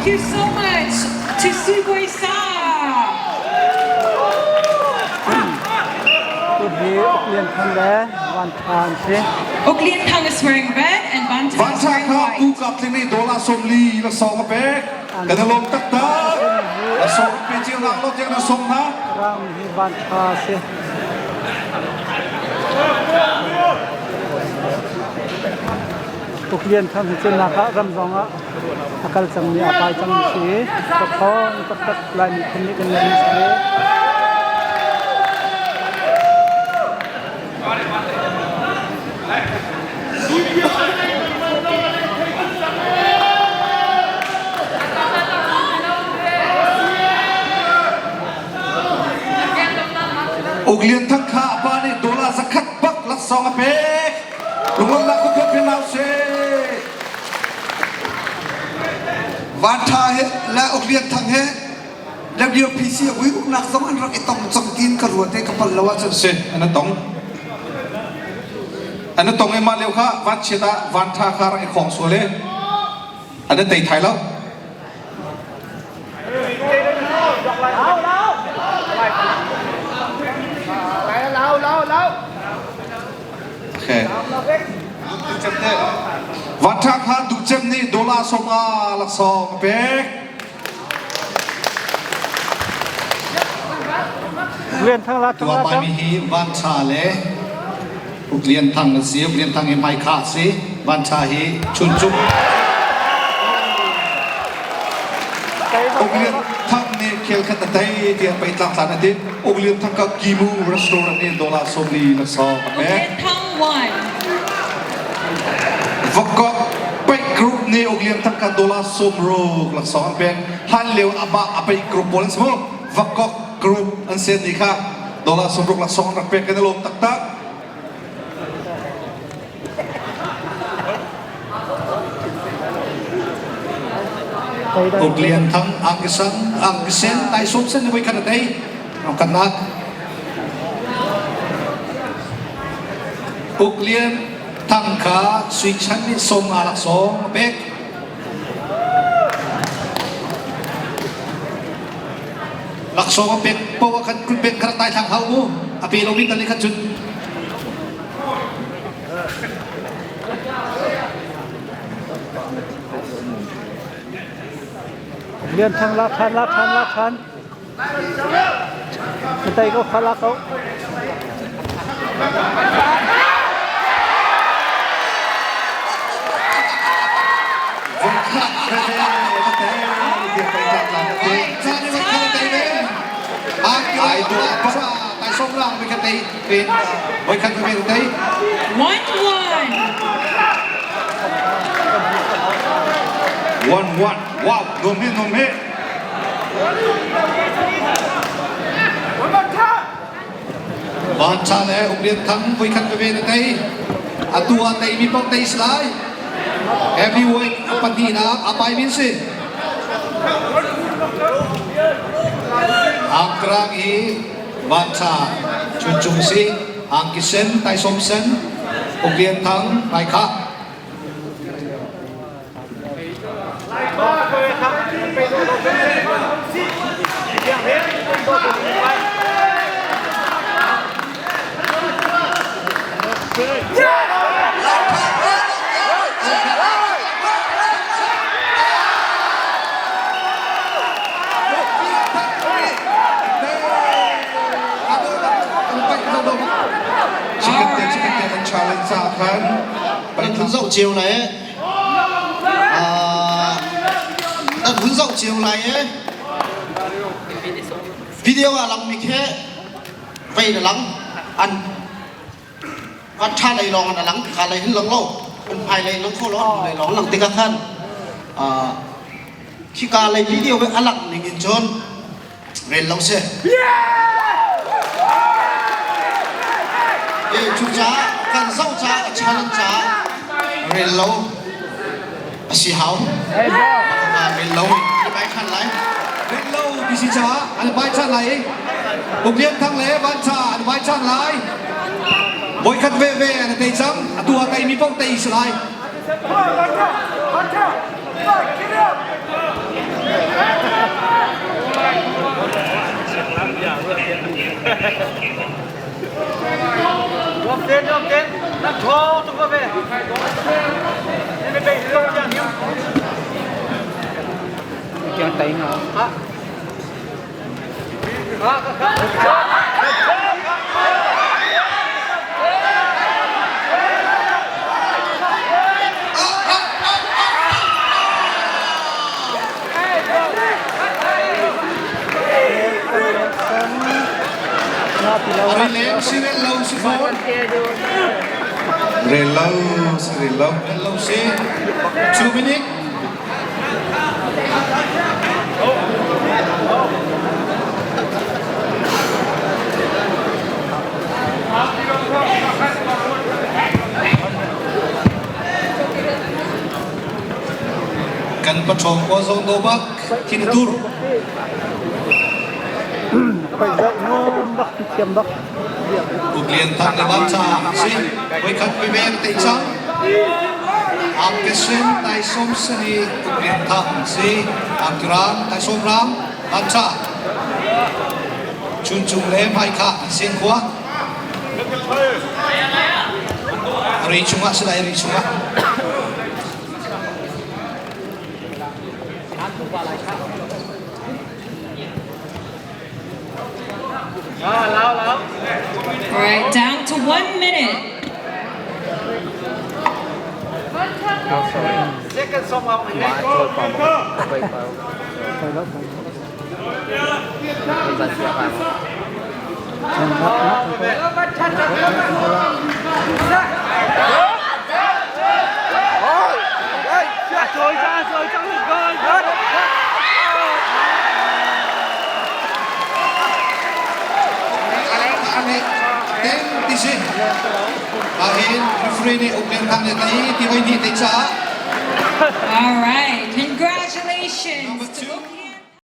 you so much to Sugoi Sa. Hi Uk Lian Thang le Van Tha an si. Uk Lian Thang is wearing red and Van Tha Van is Tha wearing kha white. Pu Kap Tling nih dollar 40 la sawng a pek. Kan i lawm taktak. La sawng pe cio na lo tiang na sawng hna. Ram hi Van Tha si. Uk Lian Thang hi cu nak ah ram zong ah a kal cangmi a kai cangmi si i ṭhawng taktak Lai miphun nih kan ngeihmi si. Uk Lian Thang kha a pa nih dollar 100 bak laksawng a pek. Lunglawmhnak kut phun hna usih. Van Tha he le Uk Lian Thang he WPC a vui uknak zong an rak i tong cang tiin ka ruat i ka pal lo ahcun. Si, an i tong. An i tong i mah lio kha vanchiat ah Van Tha kha rak i khawng sual i an i tei thai lo. Okay. Van Tha kha duhcem nih dollar 50 laksawng a pek. Lian Thang la thang la Tuah mi hi Van Tha le Uk Lian Thang an si. Uk Lian Thang hi Maikha a si. Van Tha hi Chuncung. Uk Lian Thang nih khel khat a tei tiah pei tlangtlan a ti. Uk Lian Thang ka Kimu restaurant nih dollar 40 laksawng a Uk pek. Lian Thang won. Vakok Paih Group nih Uk Lian Thang ka dollar 60 laksawng an pek. Hlan lio amah a paih group pawl an si mu. Vakok Group an sen ni kha dollar 60 laksawng an rak pek kan i lawm taktak. Uk Lian Thang angkisan angkisen tai som sen ni voi khat a tei kan nak Uk Lian Thang kha Sui Chan nih som nga laksawng a pek. Laksawng a pek poah khan kun pek kha tai thlang hau mu a pe lomi tal nih khan cun Lian Thang la than la than la than. Tai ko kha la ko. Tai som lang voi khat tei voi khat ve tei 1-1. 1-1. Wow, nuam he nuam he. Van Tha le Uk Lian Thang voi khat veve na tei. Atu ah tei mi paoh tei si lai. Heavyweight a pahnihnak a pai min si. Angkrang hi Van Tha Chuncung si. Angki sen, Taisom sen, Uk Lian Thang, Hmaikha. Chicken te chicken te an challenge ca khan Kan hun zoh cio lai e. Kan hun zoh cio lai e. Video ah lang mi khe vei na lang an van tha lei lawng an lang ka lei hin lang lo an hmai lei lang kho lo an lei lawng lang tikah khan khika lei video ve a lang ning in cun rel lo si. E cu caah kan zoh caah a challenge caah rel lo a si hau. Rel lo i bai than lai. Rel lo ti si caah an bai than lai i Uk Lian Thang le Van Tha an bai than lai. Voikhat ve ve an tei cang. Atu ah tei mi paoh tei si lai. Rilem si rel lo si fawn. Rel lo si rel lo. Rel lo si. 2 minute. Kan paṭhawng kua zong do bak thin tur. Uk Lian Thang le Van Ca si voikhat piveng te cang. Am ke sen tai som sani Uk Lian Thang si am ram tai som ram Van Ca chun chung le mai kha sen khua ri chungah silai ri chungah All right, down to 1 minute. All right, congratulations to both.